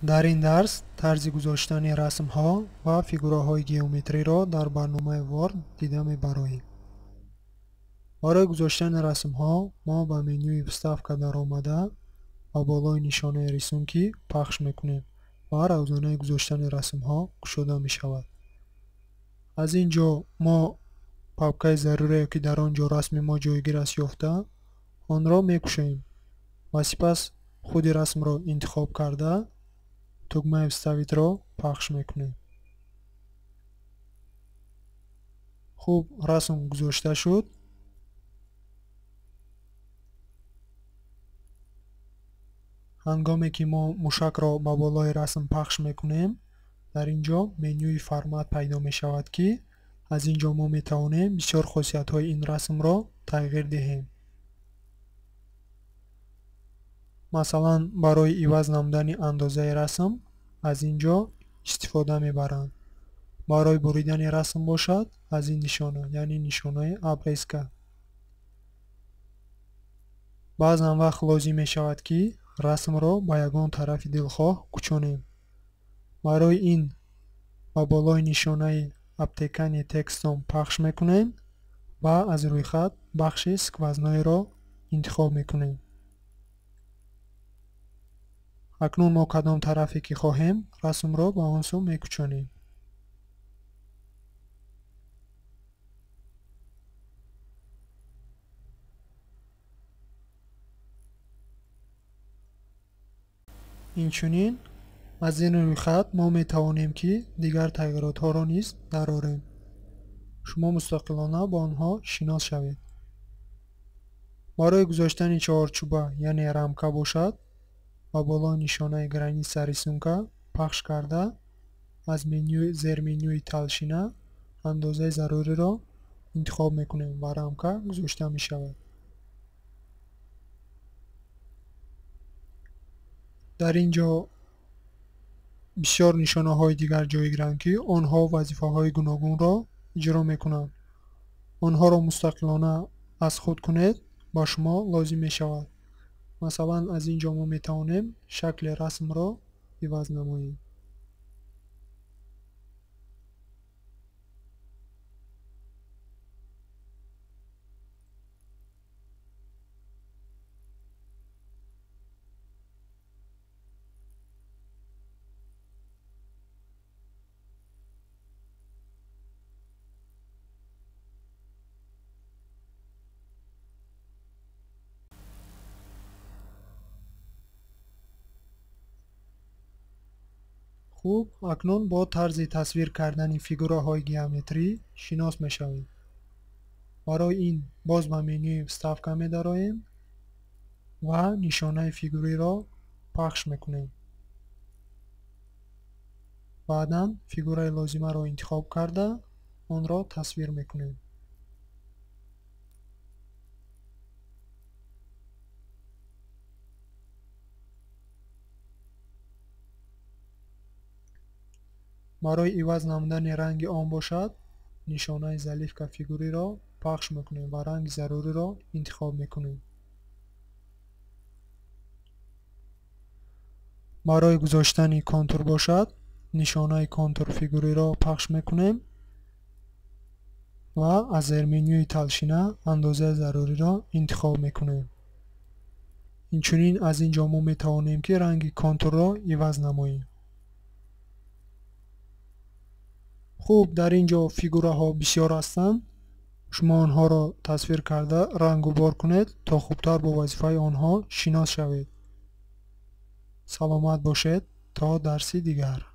Дар ин дарс тарзи гузоштани расмҳо ва фигураҳои геометриро дар барномаи Word дида мебароем. Барои гузоштани расмҳо мо ба менюи Вставка даромада ба болои нишонаи рисунки пахш мекунем ва равзанаи гузоштани расмҳо кушода мешавад. Аз ин ҷо мо папкаи зарурие, ки дар он ҷо расми мо ҷойгир аст, ёфта онро мекушоем ва сипас худи расмро интихоб карда тугмаи Вставить-ро пахш мекунем. Хуб, расм гузошта шуд. Ҳангоме ки мо мушакро ба болои расм пахш мекунем, дар ин ҷо менюи формат пайдо мешавад, ки аз ин ҷо мо метавонем бисёр хосиятҳои ин расмро тағйир диҳем. Масалан, барои иваз намудани андозаи расм аз ин ҷо истифода мебаранд. Барои буридани расм бошад аз ин нишона, яъне нишонаи обрезка. Баъзан вақт лозим мешавад, ки расмро ба ягон тарафи дилхоҳ кучонем. Барои ин ба болои нишонаи обтекание текстом пахш мекунем ва аз рӯйхат бахши сквозной-ро интихоб мекунем. Акнун мо кадом тарафе ки хоҳем, расмро ба он сӯ мекучонем. Инчунин аз ин рӯйхат мо метавонем, ки дигар тағйиротҳоро низ дарорем. Шумо мустақилона бо онҳо шинос шавед. Барои гузоштани чаҳорчӯба, яъне рамка бошад, ба болои нишонаи граница рисунка пахш карда аз зерменюи толщина андозаи заруриро интихоб мекунем ва рамка гузошта мешавад. Дар ин ҷо бисёр нишонаҳои дигар ҷойгиранд, ки онҳо вазифаҳои гуногунро иҷро мекунанд. Онҳоро мустақилона аз худ кунед, ба шумо лозим мешавад. Масалан, аз ин ҷо мо метавонем шакли расмро иваз намоем. Хуб, акнун бо тарзи тасвир кардани фигураҳои геометрӣ шинос мешавем. Барои ин боз ба менюи Вставка медароем ва нишонаи фигуриро пахш мекунем. Баъдан фигураи лозимаро интихоб карда онро тасвир мекунем. Барои иваз намудани ранги он бошад, нишонаи заливка фигуриро пахш мекунем ва ранги заруриро интихоб мекунем. Барои гузоштани контур бошад, нишонаи контур фигуриро пахш мекунем ва аз зерменюи толщина андозаи заруриро интихоб мекунем. Инчунин аз ин ҷо мо метавонем, ки ранги контурро иваз намоем. Хуб, дар ин ҷо фигураҳо бисёр ҳастанд. Шумо онҳоро тасвир карда рангубор кунед, то хубтар бо вазифаи онҳо шинос шавед. Саломат бошед то дарси дигар.